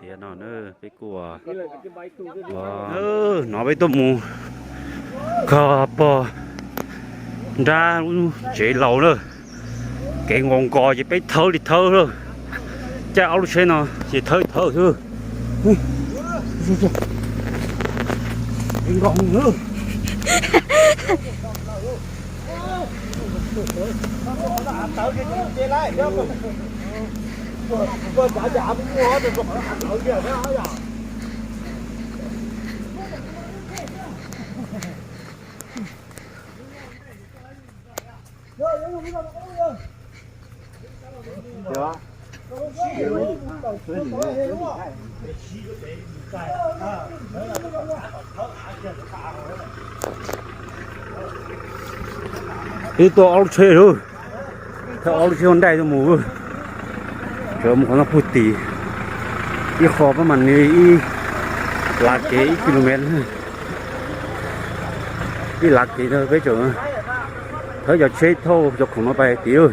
Tiav no na, peb kuj ua, hnov peb tuaj mus kho pog nrab lub tsev laus na. Kev nkaus nkos ces peb thawb li thawb lawm. Caij ob lub tsheb no ces thawb li thawb xwb. Wb tuaj ob lub tsheb lawm, thawb ob lub tsheb ua nraim tuaj mus, tseem mus qhov no puag tim, ib qho pab mas nws ib lav kev ib kilomev, ib lav kev no peb tseem thawb cov tsheb thauj cov khoom no pais tid lawm.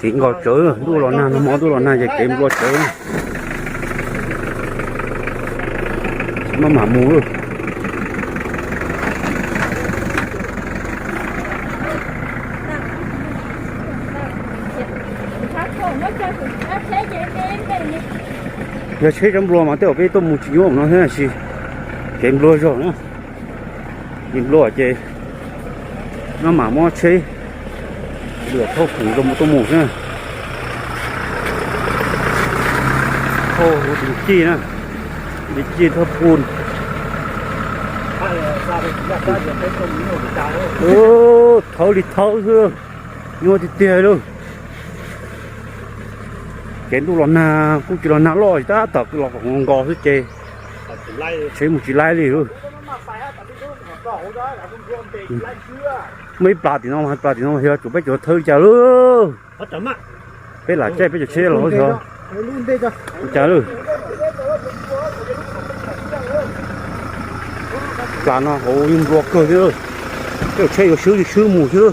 Kev nkos tsawv, ntuj los nag no, hmo ntuj los nag ces kev nplua tsawv, maj mam mus. Yog tsheb tsob nplua mas tej zaum peb tuaj mus tsis nyuaj no thiab, tab sis kev nplua zog na. Kev nplua ces maj mam muab tsheb lwm thauj khoom zoo mus tuaj mus xwb. Thauj huv tsis ci na, tsis ci thauj pun. Thawb li thawb xwb, nyuaj tiag tiag li. Ces ntuj los nag kuj tsis los nag loj, tab tom los nkos xwb ces tsheb mus tsis laib li. Muaj ib plas tim no, plas tim no yog tsuas peb cov thawb li cas lawm. Peb lam caij peb cov tsheb los xyov li cas lawm. Plas no hauv yeej nplua kawg thiab, tej tsheb yuav swb li swb mus xwb.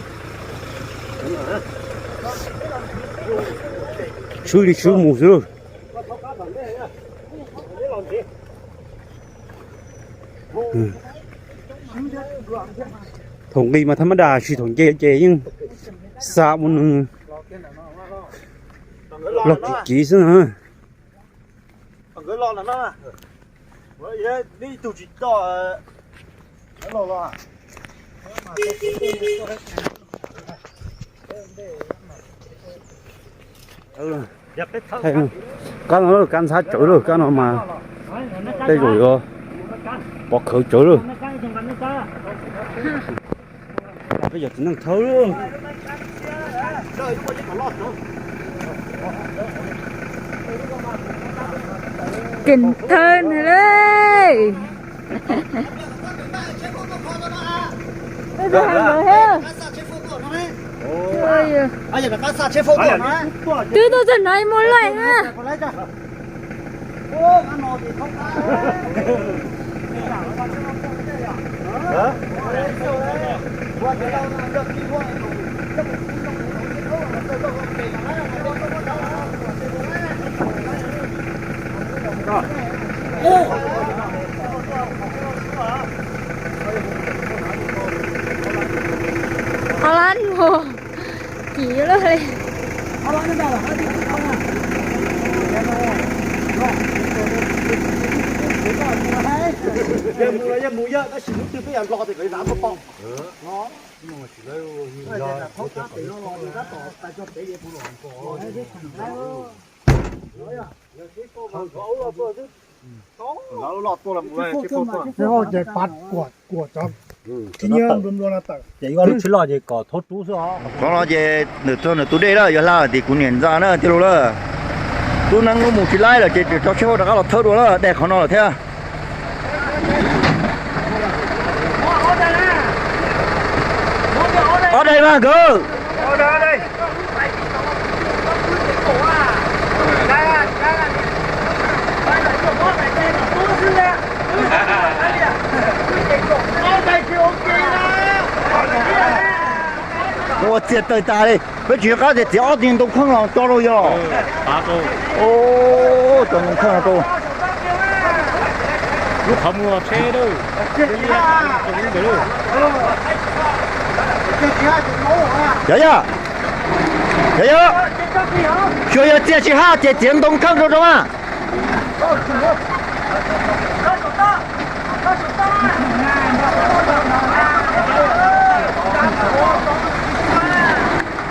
Swb li swb mus xwb. Thaum nqis mas thab mab das, tab sis thaum nce ces yeej xa mus nws log kiv kiv xwb na. Kab no kab ntxhab tsawv lawm, kab no mas tej zaum yuav pov khawv tsawv lawm. Peb yog txiv neej thawb lawm. Kev thawb ntag lauj. Twb tuaj txog no mus lawm na. Ho lab nua kim lawm li. Ces pab kuam kuam cov khib nyiab nplua nplua no tawm. Ces yuav lub tsheb loj ces kom thaub rub xwb os. Qhov no ces nws txog nws tus dej lawm, yuav hla tim kuv niam ntxa na, tij laug lawm. Tub neeb lub mus tsis laib lawm ces tso tsheb hauv rov qab los thawb dua na, dai qhov no lawm thiab. Ob daim mas nkawd. Ua txiaj tawg tas li, peb tsis nco qab tias txiav ob tug ntoo kheej los tso rau yog. Tso ntoo kheej rau. Yog yog, yog yog, xyov yog txiaj tsis haj ces txiav ntoo kheej rau rau mas.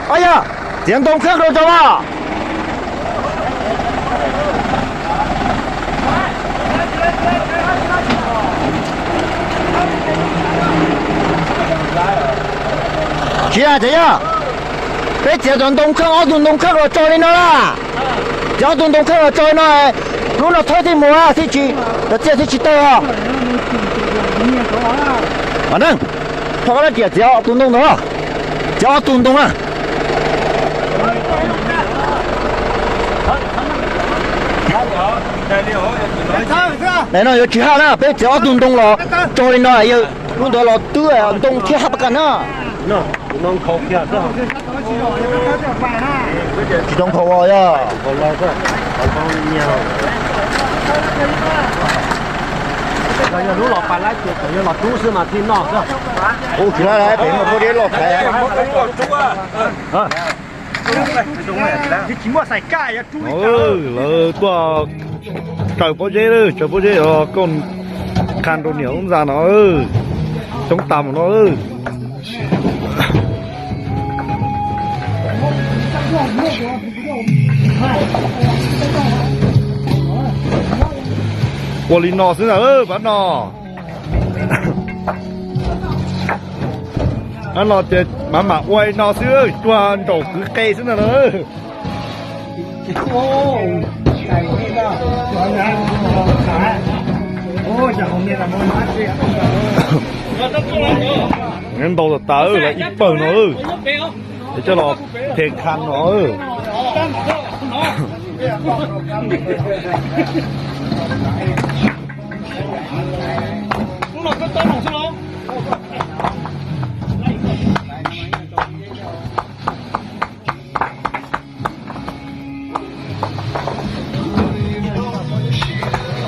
Ob yog, txiav ntoo kheej rau rau mas. Tsis yog, peb txiav cov ntoo kheej, ob tug ntoo kheej los tso li no na. Txiav ob tug ntoo kheej los tso li no, lub no thawb thiaj mus thiaj tsis, cov txiaj thiaj tsis tawg os. Neej, thov koj dab tsi txiav ob tug ntoo ntawd, txiav ob tug ntoo na. Daim no yuav tsis haj na, peb txiav ob tug ntoo los tso li no, lub ntawd los twb ntoo thiab haj pas kas na. Tsis tau nkhaus os yog. Yog lub los pas lab ces yog los rub xwb mas thiaj noj xwb. Ub, tsis lab, pem muaj pob zeb loj thaiv. Lawv tuaj tsaws pob zeb, tsaws pob zeb os, koj qha rau niam lub ntxa no, coob tas mus no. Ua li no xwb na, pab no. Pab no ces mam mam ua li no xwb, cuag nraum kwv qe xwb na. Ntau tas tas lawm ib pawg no, es coj los the kha no.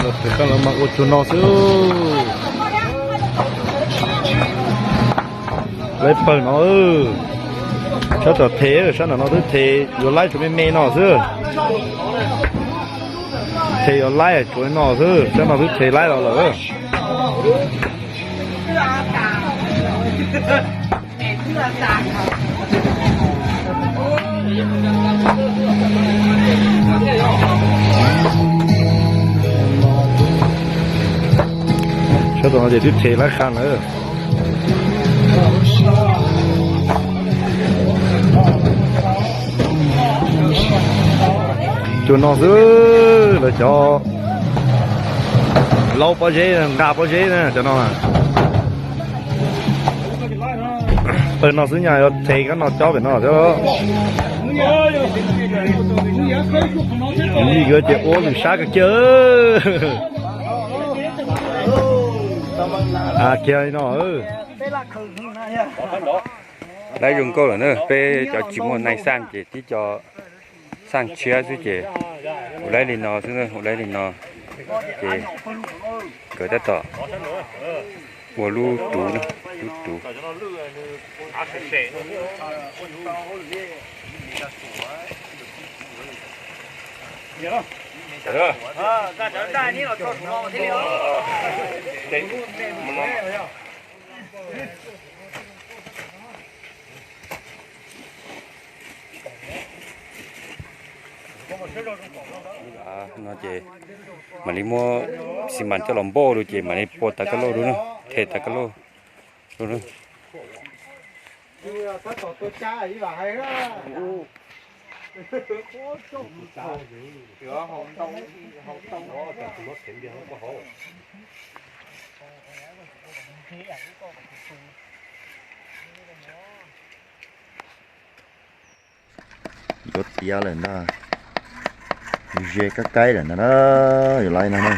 Los pem koj los mas ua tsuag no xwb. Laib pawg no, sab tom the, sab nram no twb the, yuav laib tsuas me me no xwb. The yuav laib tsuas no xwb, sab no twb the laib los lawm. Sab tom no ces twb the laib qha lawm. Tsuas no xwb, lawv cov laub pob zeb, nqa pob zeb na cov no. Pawg no xwb nyaj yuav the kab no cob pem no thiab. Yij nkawd ces ua lwm sab kawg kiag. Kiag li no. Laib zoo nkauj lawm na, peb cov tsis muaj nai xaj ces tib co xaj tshiab xwb ces ua laib li no xwb, ua laib li no ces nkawd tab tom ua lub ruv, lub ruv. No ces mam li muab xi mas coj los npauj rau ces mam li pua tav kaj lauj rau na, the tav kaj lauj rau na. Yuav tiav lawm ntag, ze kab kaib lawm ntag na, yuav laiv no na.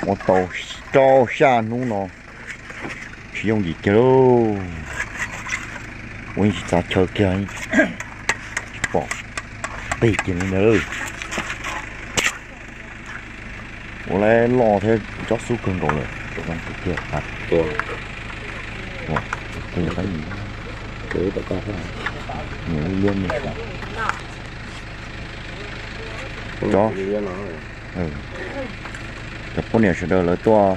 Ua tau rau xya hnub no tsis yooj yim kiag lauj. Ua yeej tsis txav chaw kiag, tsis pom qig kiag li ntag lauj. Ua laiv loj thiab tsob xub kawg nkaus lawm, zoo kawg kiag. Cov, cov poj niam sawv daws lawv tuaj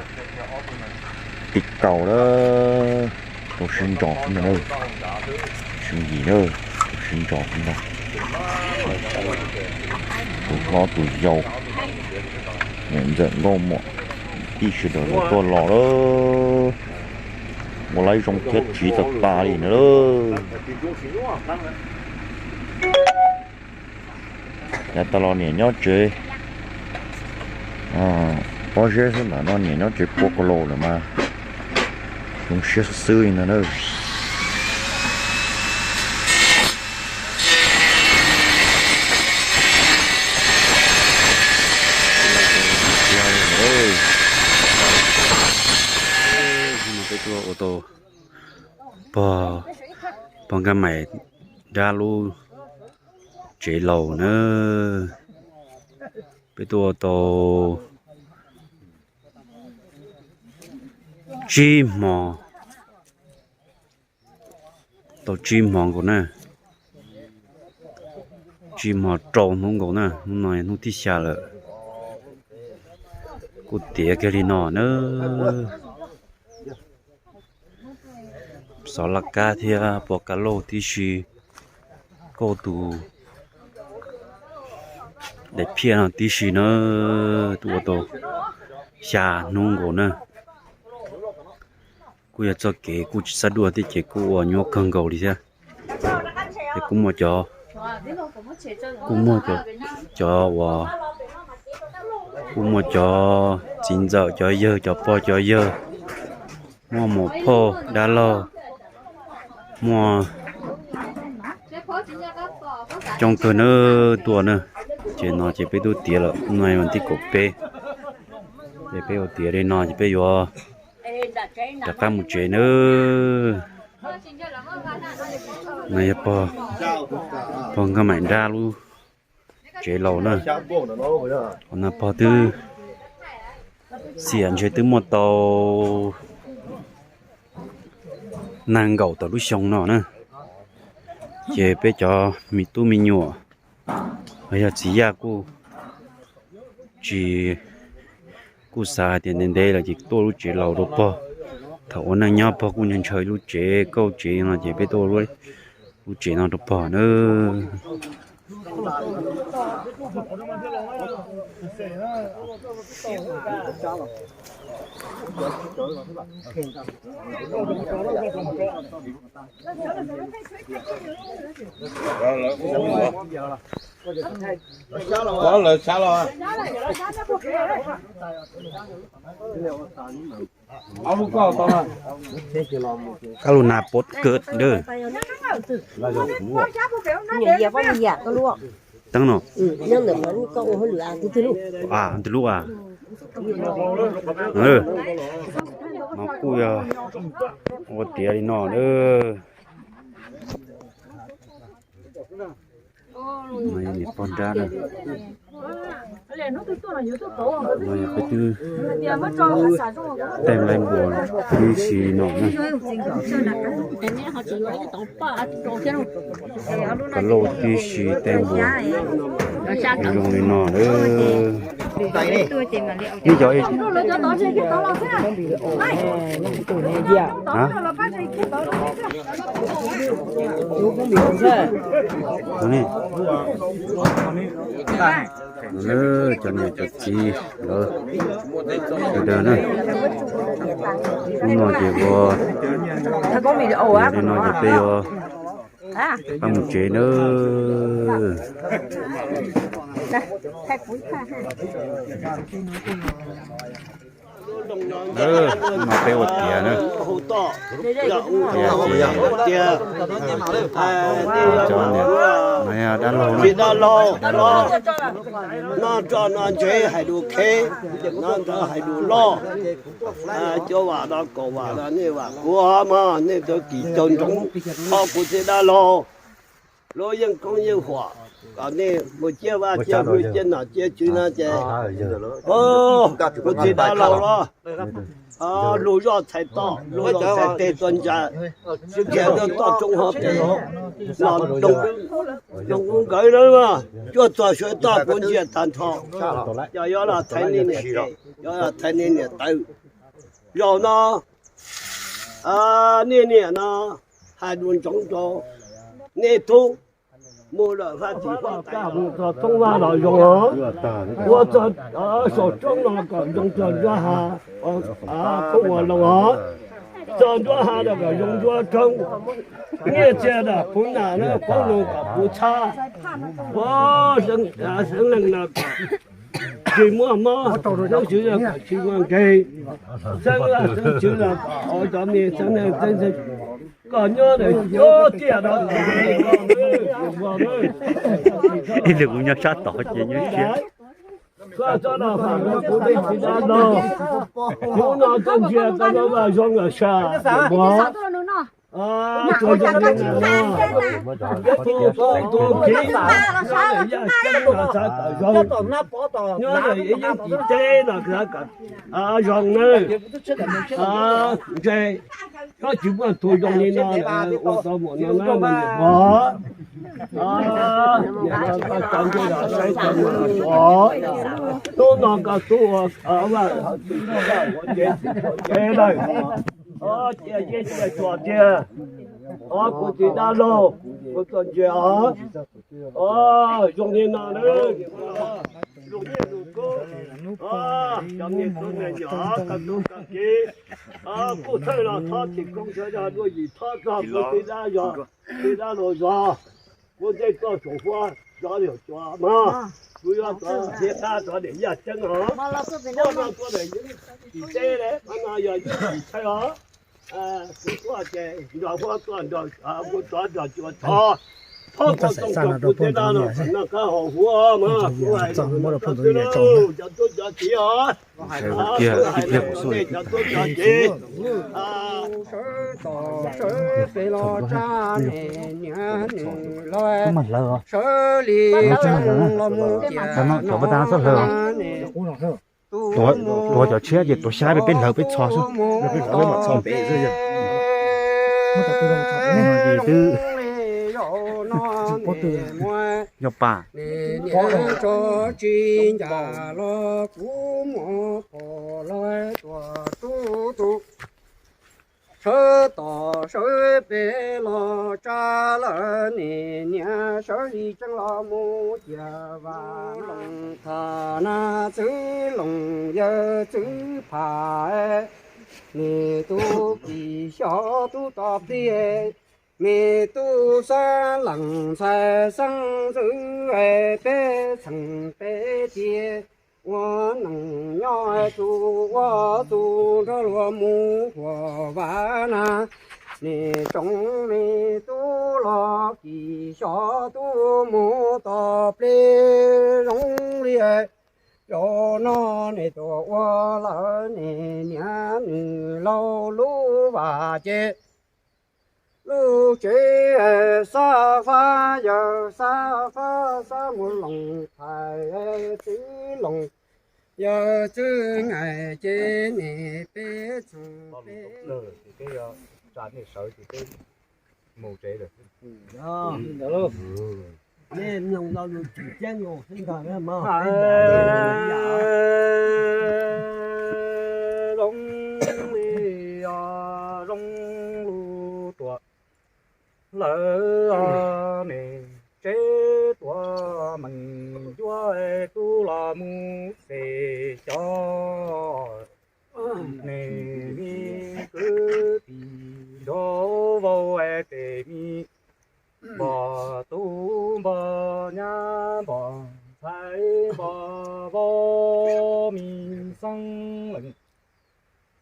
tiv kaus lawm, rau sib ntso no, sib yim lawm, rau sib ntso no. Tus hlob tus yau, niam ntxawm nkauj muam tij sawv daws lawv tuaj los lawm, ua laiv zoo thiab tsiv tas tas li na lauj. Yav tas los niam nyob tsev pob zeb xwb, ntawm no niam nyob tsev pua kau laus lawm mas zoo siab xwb xwb li ntag na. Peb tuaj ua tau pog, pog Nkaj Maim Dab lub tsev laus na. Peb tuaj ua tau tsib hmo, tau tsib hmo nkaus na, tsib hmo rau hnub nkaus na, hnub no hnub thib xya lawm. Kuj tiav kiag li no na. Xov laj kab thiab pog Kab Lauj tib si, Kauj tus daim phiaj no tib si na, tuaj ua tau xya hnub nkaus na. Kuj yog txoj kev kuj tsis xab duaj thiab ces kuj ua nyuaj kawg nkaus li thiab. Ces kuj muaj cov, kuj muaj cov, cov uas, kuj muaj cov txiv ntxawm cov yawg, cov pog cov yawg, muaj muam phauj dab laug, muaj coob kawg na tuaj na. Ces no ces peb twb tiav lawm, no vas thib kaum peb, ces peb ua tiav li no ces peb yuav rov qab mus tsev nawb. No yog pog Nkaj Maim Dab lub tsev laus na. Qhov no pog twb xiam ntshe twb muaj tau nees nkaum tawm lub xyoo no na. Ces peb cov me tub me nyuam los yog txiv yaj kuj tsis, kuj xav hais tias ntev ntev lawm ces tuaj lub tsev laus rau pog. Thaum ua neej nyob pog kuj ntshaw ntshaw lub tsev kauj tsev no ces peb tuaj lub tsev no rau pog na. Lawv sab los. Kab lus nas pov kawg dawb. Teeb no. A, twg lub a. No kuj yog ua tiav li no na. No yog niam pog nrab na. No yog peb twb teeb laib npua tib si no na. Kav lauj tib si teeb npua zoo li no na. Ib cov cov niam cov txiv lawv sawv daws na, hnub no ces ua li no ces peb yuav Peb mus tsev nawb. No peb ua tiav na. Tiav ces cov niam, no yog dab laug, dab laug, no roj no ntse hais lus kheb, no ntawd hais lus loj. Cov vam no kaum vam no nej vam kuv mog, nej tau kis caug ntsoov qhov kuv txiv dab laug lub yeej koob yeej huam, kom nej mus ciaj vaj ciaj hwj ciaj nom ciaj tswv no ces kuv txiv dab laug los lug zoj txhais toj, lug zoj txhais tes tuaj ntsa, nrhiav tuaj toj roob hauv pes los zoo nkawd na, cuaj txog suav toj kuv ntsia tag nrho, yog yuav los thaiv nej niam tes, yuav los thaiv nej niam tawv. Zaum no nej niam no hais lus ntsoov rau nej tub mus lawm Faj Tim Faj Taj mus txog Thoob Vaj los zoo os, ua txog saum roob no kom zoo txog Nruab Hav, Thoob Vaj los os, txog Nruab Hav los kom zoo Nruab Roob, nyiaj txiag los puv nam na, puv noog kom puv txhab, ua xeeb leej no kom tsis muaj mob, xeeb tswv los kom tsis muaj nkeeg, xeeb laj xeeb tswv los kom cov me xeeb leej xeeb kom nyob ntawm cuab tiaj no kom nkeeg no, ib leeg kuv nyob sab tod ces nyob siab. Koj txhob los fam kuv tej txiv dab laug, kuv no koj ntsia koj nyob vaj zoo los sam muag. Tsuas zoo li no, tus kev, yaj ceeb los xav kom zoo, nyob ntawm ib yeeb tim teb los xav kom zoo nawb. Ntshe koj tsis muaj tus zoo li no lawm, ua tau mus no na me nyuam mog. Niam no koj tso ntsej los saib tau mus los os, tub no koj tub ua vaj ua tsev lawm, cia yeeb cia tshuaj tiag. Os kuv txiv dab laug, kuv tuaj ntsia os. Os zoo li no na, zoo li no koj, cov me tub me nyuam koj tub koj kiv, kuj thawj los thov txim koob sawv daws dua yim thov txog kuv txiv dab zog, txiv dab laug zog, kuv ntsej tuaj saum huab zov liam cua mog, kuv yuav rov qab rov niam yaj ceeb os. Tuaj no tuaj ntawm yeeb tim teb, qhov no yog yeeb tim chaw os. Kuv tuaj ces nrog huab tuaj nrog, kuv rov nrog cua thov, thov txog txooj txog kuv txiv dab laug kom noj qab haus huab mog, kuv hais rau nej cov tub cov kiv os. Kuv hais rau nej cov tub cov kiv, sawv tom sawv pem los tsa niam nws los, sawv li los mus tias tuav cov tshiab ces tuav xyab peb hlawv peb txho xwb. Twb yog pa, niam tso tsis ncaim los kuv muab pom los tuaj rub tus. Sawv tom sawv pem los tsa lawm ne niam, sawv li tseeb los mus cia vas loos tham na, txwv loos yawg txwv pham, me tub kis xyov tub tos plig, me tub xeeb lees ntxhais xeeb ntxwv, peb txheem peb tiag, ua neej nyob txuj ua txuj nrog luag mus huam vas na, niam tsoom me tub los kis xyov tub mus tos plig zoo li. Zaum no niam tuaj ua lawm ne niam, nws laug lub vas ces lub tsev xab fab yawg xab fab xab mus loos thais txwv loos yawg txwv ngaim ces niam peb txheem peb Zoo li, zoo lub tuam lawm, me tsev tuam meem ncuab tub los mus xes xyov, ne me kwv tij nrog vauv tes me Xeeb leej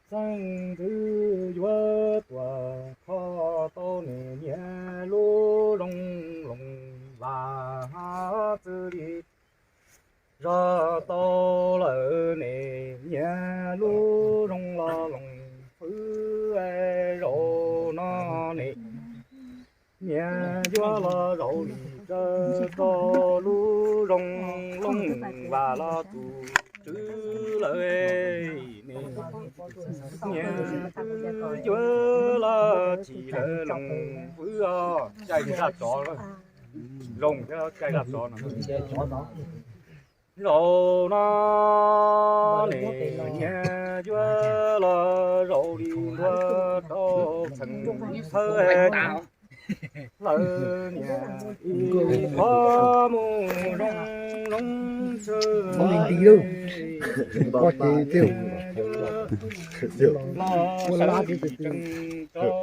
xeeb ntxwv yuav tuaj kho tau niam niam lub zoo loos vas ho txwv li zog tau lawm niam niam lub zoo los loos fwv zaum no niam niam yuav los zaum li tsawg rau lub zoo loos vas los tus tswv lawm niam twb yuav los chim lawv loos fwv os. Cai zaj tsov zoo thiab cai zaj tsov no. Zaum no niam niam yuav los zaum li ntua rau txheem thawj lawv niam ib qho mus zoo zoo tsawg los sawv tsees rau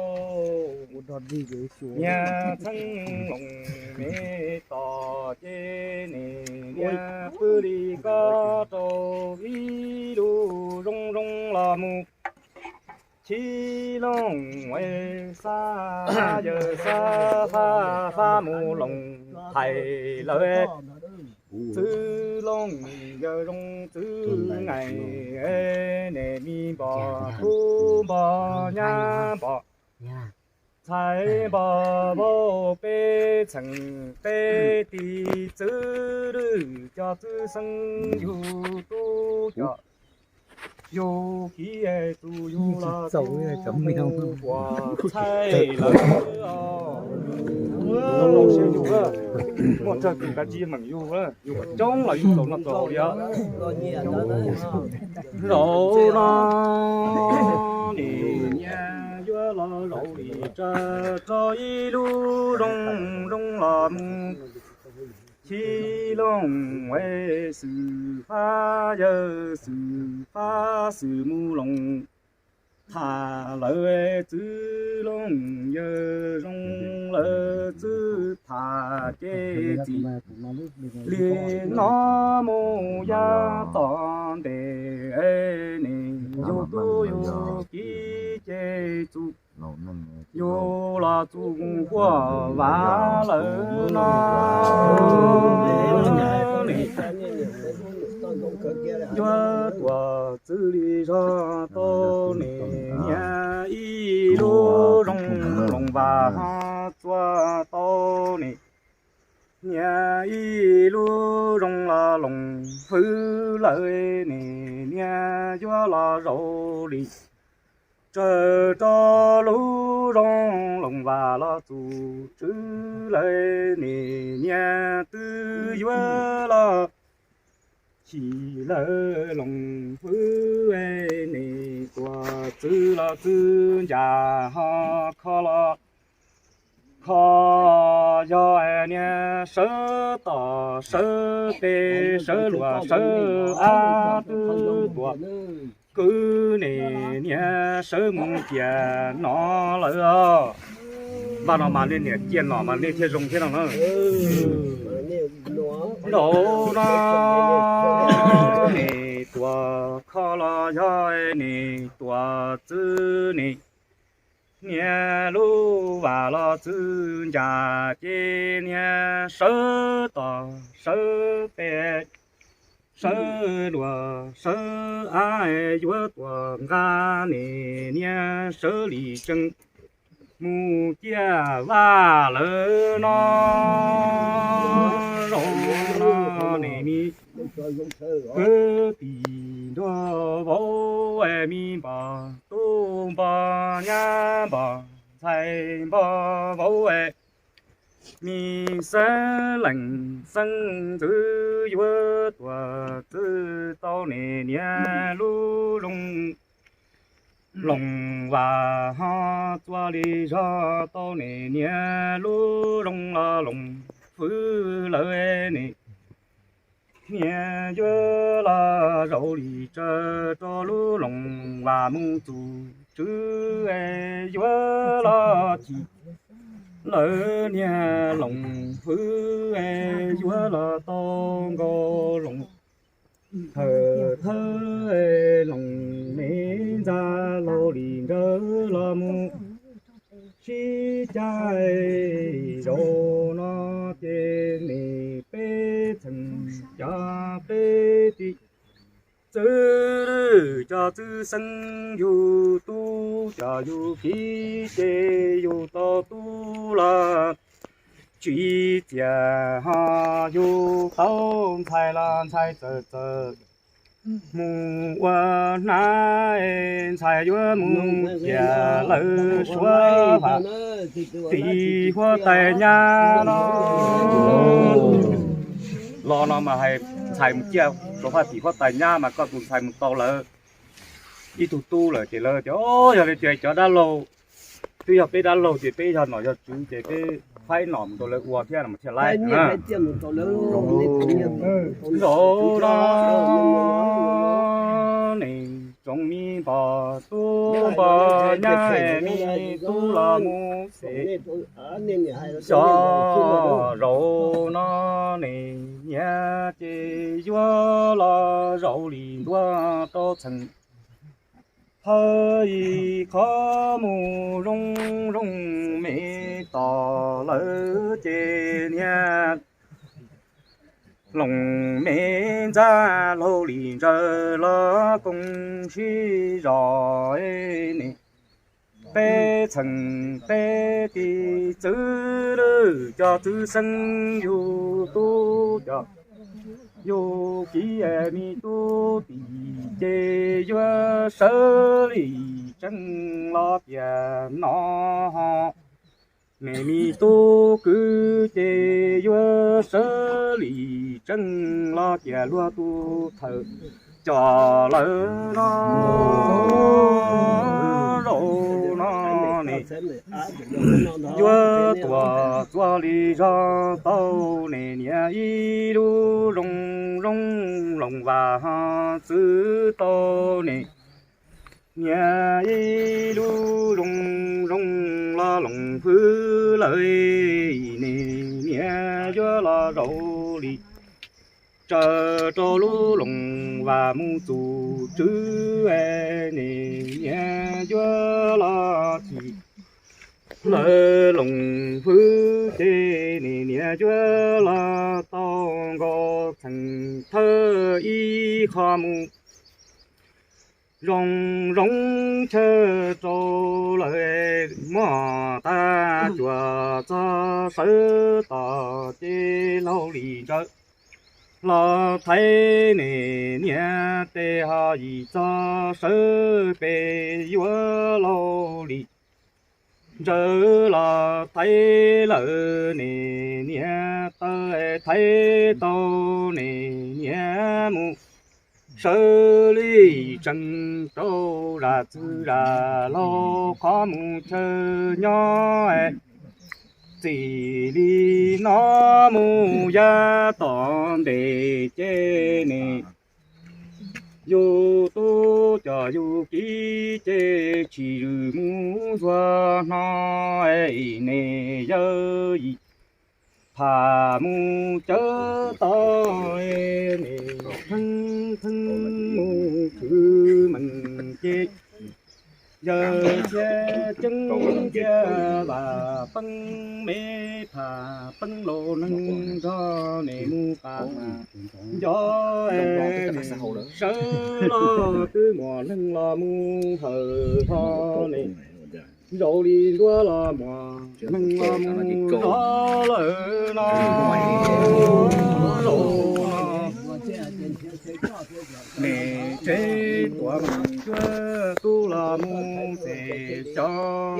niam txheeb loos me tos ces niam niam pw li koj rau ib lub zoo zoo los mus chim loos xab yawg xab fab fab mus loos thais lawv txwv loos yawg zoo txwv nqaim niam me npog tub npog nyab npog ntxhais npog vauv peb txheem peb tis txwv lwj cov txwv xeeb yug tub cov yug kiv txus yug los txus ua txhaij lawm os. Muaj tsawg tus kav tsij meem yug, yug coob los yug txaus noj txaus haus li os. Zaum no niam niam yuav los zaum li tsawg rau ib lub zoo zoo los mus chim loos xwm fab yawg xwm fab xwm mus loos tham lawv txwv loos yawg zoo lawv txwv tham ces txim li no mus yav tom ntej niam yug tub yug kiv ces txus yug los txus huaj vas lawm no niam yuav tuaj txwv li zog tau niam niam ib lub zoo loos vas ho txua tau niam niam ib lub zoo los loos fwv lawm niam niam yuav los zaum li tsawg rau lub zoo loos vas los txus tswv lawm niam niam twb yuav los chim lawv loos fwv niam tuaj txwv los txwv ncas ho kho los kho yog niam sawv tom sawv pem sawv luas sawv av twb tuaj kwv niam niam sawv mus ciaj nom lawm os. Npaj no mas nej niam ciaj nom mas nej thiaj zoo thiab no na. Nraum no niam tuaj kho los yog niam tuaj txwv niam niam lub vas los txwv ncas ces niam sawv tom sawv pem sawv luas sawv av yuav tuaj nqa niam niam sawv li tsees mus ciaj vaj lawm no. Zaum no niam me kwv tij nraug vauv me npog tub npog nyab npog ntxhais npog vauv me xeeb leej xeeb ntxwv yuav tuaj txwv tau niam niam lub zoo loos vas ho txua li zog tau niam niam lub zoo los loos fwv lawm niam niam yuav los zaum li tsawg rau lub loos vas mus txus tswv yuav los chim lawm niam loos fwv yuav los tau nkaus loos thawj thawj li ntsawg los mus sib caij. Zaum no ces nim peb txheem cov peb tij txwv lwm cov txwv xeeb yug tub cov yug kiv ces yug tau tub los tsis txias ho yug tau ntxhais los ntxhais txawm txawm mus ua hnab, ntxhais yuav mus ciam lawv suav vam tim huab tais nyab no. Los no mas hais ntxhais mus ciam suav vam tim huab tais nyab mas koj tus ntxhais mus tau lawv ib tug tub lawm ces lawv tias, o, yog li tias cov dab laug twb yog peb dab laug ces peb yog nom yog tswv ces peb faib nom mus rau lawv ua thiab no mas thiaj laib. Zaum no nim tsoom me npawg tub npawg nyab me tub los mus xes xyov. Zaum no nim niam ces yuav los zaum li ntua rau txheem thawj ib qho mus zoo zoo me tom lawv ces niag loos me ntxhais laug li ntsawg los koom sib zog ne. Peb txheem peb tij txwv lwm cov txwv xeeb yug tub cov yug kiv me tub tim ces yuav sawv li tseeb los tias no ho me me tub kwv ces yuav sawv li tseeb los tias luag tus thawj coj lawm no. Zaum no ne yuav tuaj txuag li zog tau ne niam ib lub zoo zoo loos vam ho txwv tau ne niam ib lub zoo zoo los loos hwv lawm ne niam yuav los zaum li tsaws rau lub loos vam mus txum tswv ne niam yuav los chim lawv loos hwv ces ne niam yuav los tau nkaus txheem thawj ib qho mus zoo zoo chaw rau lawv muab tag cuam txog sawv tom ces laug li ntsawg los thaiv ne niam tes ho yim txog sawv pem yuav laug li ntsawg los thaiv lawm ne niam taw thaiv tau ne niam mus sawv li tsees rau zam txwv zam laug qhov mus chaw nyob txim li no mus yav tom ntej ces ne yug tub coj yug kiv ces tsis zwm mus ntxuag hno ne yawg yim tham mus cawv tau ne theeb theeb mus khwv mees ces yawg thiab ceeb thiab vam peeb me tham peeb laus neeg nrog ne mus pas nco sawv los twb muaj neeg los mus hawm ho ne zaum li ntuav los muaj neeg los mus zov lawm no. Zaum no ne tsev tuam meem cuab tub los mus xes xyov.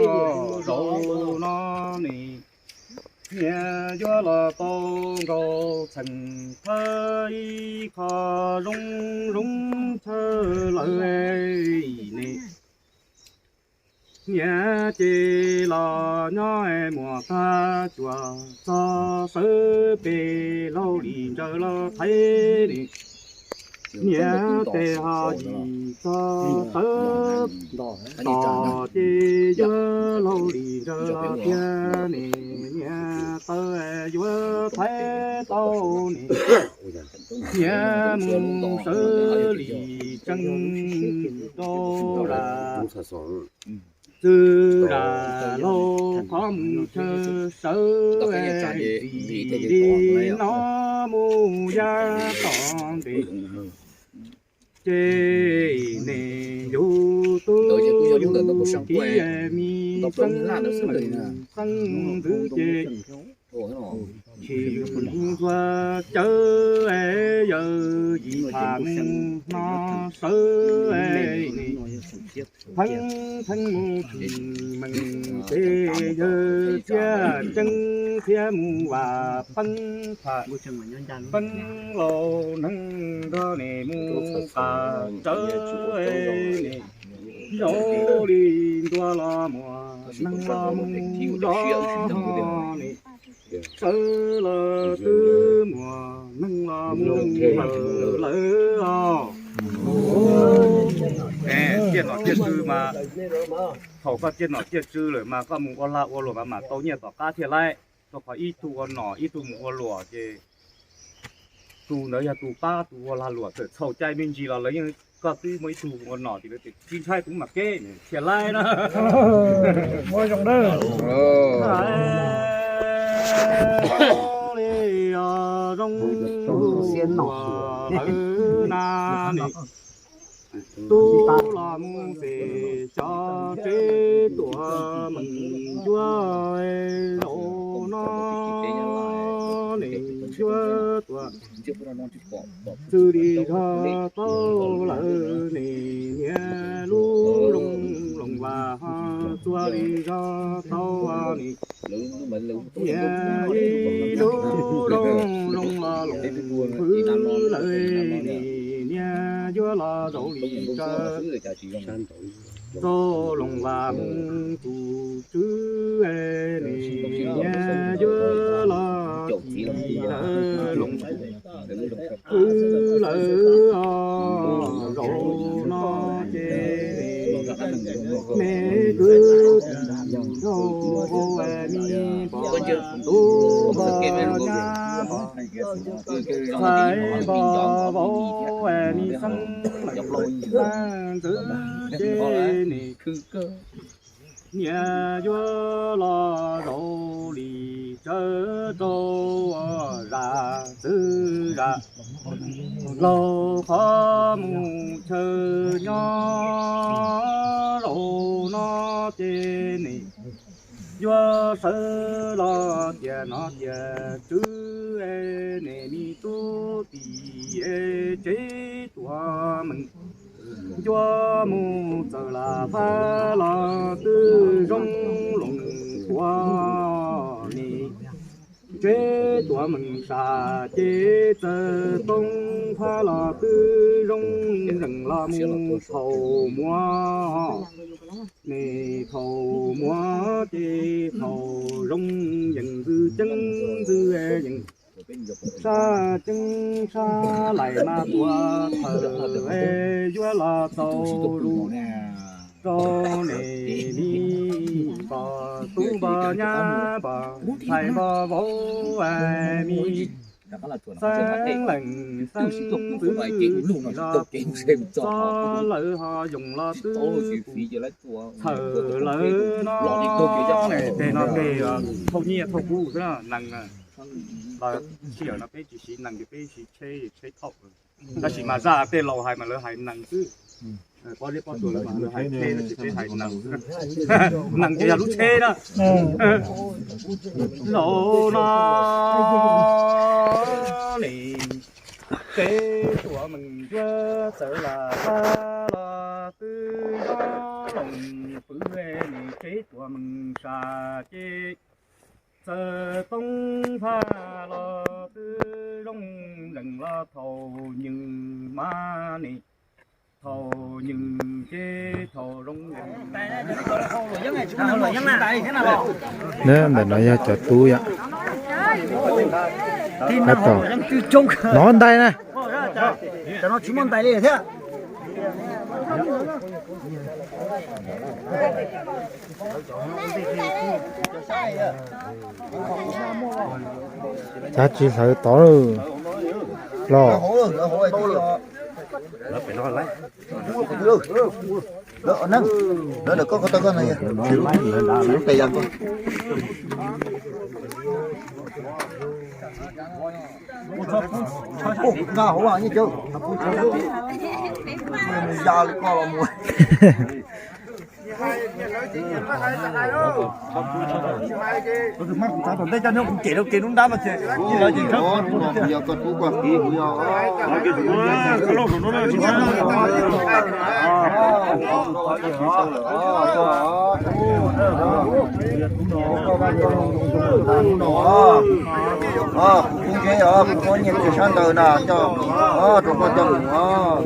Zaum no ne niam yuav los tau nkaus txheem thawj ib qho zoo zoo chaw lawm ne niam ces los nyob muaj tag cuam txog sawv pem laug li ntsawg los thaiv ne niam tes ho yim txog sawv tom ces yuav laug li ntsawg los tiag ne niam taw yuav thaiv tau ne niam mus sawv li tseeb rau zam txwv zam laug qhov mus chaw sawv li no mus yav tom ntej. Ces nej yug tub yug kiv me xeeb xeeb ntxwv ces tsis yug ntxuag cawv yawg yim tham mus no sawv nej pheeb pheeb mus tsis meej ces yawg thiaj tseeb thiab mus vam peeb tham peeb laus neeg nrog nej mus qas tsawv nej nraud li ntua los muaj neeg los mus zov nej sawv los twb muaj neeg los mus lawm os. Tiaj nom tiaj tswv mas, thaum koj tiaj nom tiaj tswv lawm mas koj mus ua lag ua luam mas mam tau nyiaj tom qab thiaj laib. Rau qhov ib tug ua nom ib tug mus ua luam ces tus ntawd yog tus pab tus ua lag luam txawm txhaum cai me ntsis los lawv yeej, koj twb muaj ib tug ua nom ces lawv tsis ntshai tus mam keb thiaj laib na. Muaj zoo dawb li zoo lawm na ni. Tub los mus pem cov tsev tuam meem cuab zaum no nej cuab tuam txwv li zog tau lawm nej niam lub loos loos vas ho txua li zog tau nej niam ib lub loos loos los loos hwv lawm nej niam yuav los zaum li tsawv rau loos vas mus tus tswv nej niam yuav los ci lawm loos hwv lawm os. Zaum no ces me kwv nrog me pog tub pog nyab pog ntxhais pog vauv me xeeb lawm xeeb ntxwv ces nej niam yuav los zaum li tsawv rau zam txwv zam laug qhov mus chaw nyob zaum no ces nej yuav sawv los tias nom tias tswv nej me tub tij tsev tuam meem cuab mus txawm lam fab los twb zoo loos ua ni. Tsev tuam meem sam ces txawm toob fab los twb zoo zeem los mus thaum muaj ne, thaum muaj ces thaum zoo yeej ntxwv ceeb ntxwv yeej sab ceeb sab laim mas tuav thawm yuav los tau zus rau nej li pog tub pog nyab pog ntxhais pog vauv me xeeb leej xeeb ntxwv los txog lawm ho yoos los twb txhawm lawm no. Tej no tej thauj nyiaj thauj kub xwb nees. Los sij hawm no peb tsis siv nees ces peb siv tsheb, tsheb thauj. Tab sis mas zaj tej laus hais mas lawv hais nees xwb. Pob zeb pob tsuas lawv mas lawv hais tsheb, tab sis peb hais nees. Nees ces yog lub tsheb na. Zaum no ne, tsev tuam meem cuab txawv lam fab los twb zoo loos pwv ne, tsev tuam meem sam ces txawm toob fab los twb zoo zeem los thaum nyeem mas ne, thaum nyeem ces thaum zoo zeem. Ne, ntawm no yog cov tub yom. Tab tom nov ntais na. Cav tsis hlawv tod los. Lawv pem no lawm. Lawv neeg, lawv lawv koj ko taw koj na, lub tes yas koj. Nqa hauv nyi caw, ya li koj los mus. Kuv tsav tom ntej coj nyob kuv cem rau kev nruab nrab no ces ib lawv ces tshawb. Yog koj tub koj kiv kuv yog. Kuv kub ntseb os, kuv muab nyiaj txiag sab ntawd na coj rau koj coj mus os.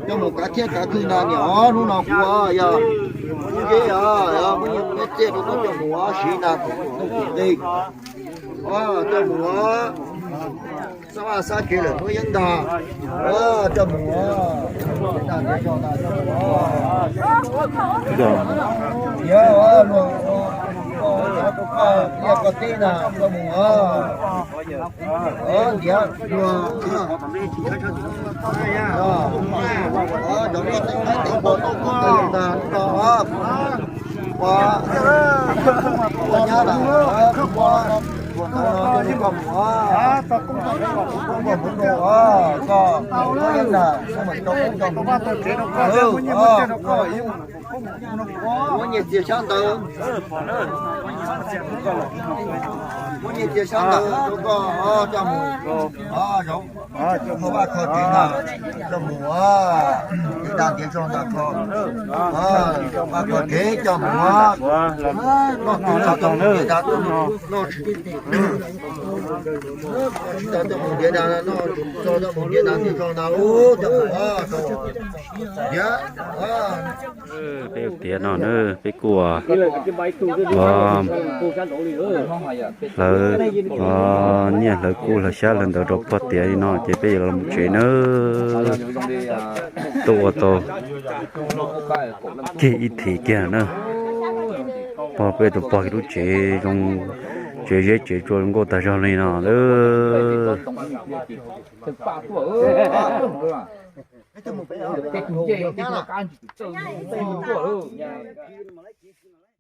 Coj mus kav thiab kav khw na niam os, hnub no kuv yog kuv kub ntseb os, muab nyiaj txiag rau koj coj mus os, siv na kuv nqi. Coj mus os, xab vaj xab tsev lawm hnub yeeb ntag. Coj mus os, tiav luag, tiav koj teb na, coj mus os. Ntiav luag, cov koj teeb qaib teeb npua tau kub ntag no. Ua, ua nyab na, ua, ua ntawd no coj mus os. Koj mus rau os, koj ua nyab na, koj mam coj kub coj mus. Muab nyiaj txiag sab ntawd, muab nyiaj txiag sab ntawd rau koj coj mus. Kho vaj kho tsev na, coj mus os. Tiv tag tiav tso ntag kho, vaj kho tsev coj mus os. Noj tsis tau coj mus ntiav dav, noj tsis tau coj mus ntiav dav, noj tsis tau coj mus ntiav dav tiav tso ntag, coj mus os. Tiav, peb tiav no na, peb kuj ua hlawv nyiaj hlawv kub hlawv xyab hlawv ntawv rau pog tiav li no ces peb yuav los mus tsev na. Tuaj ua tau kiag ib thim kiag na. Pog peb tus pog kiag lub tsev zoo, tsev zeb tsev tsua zoo nkauj tag zog li no lawm.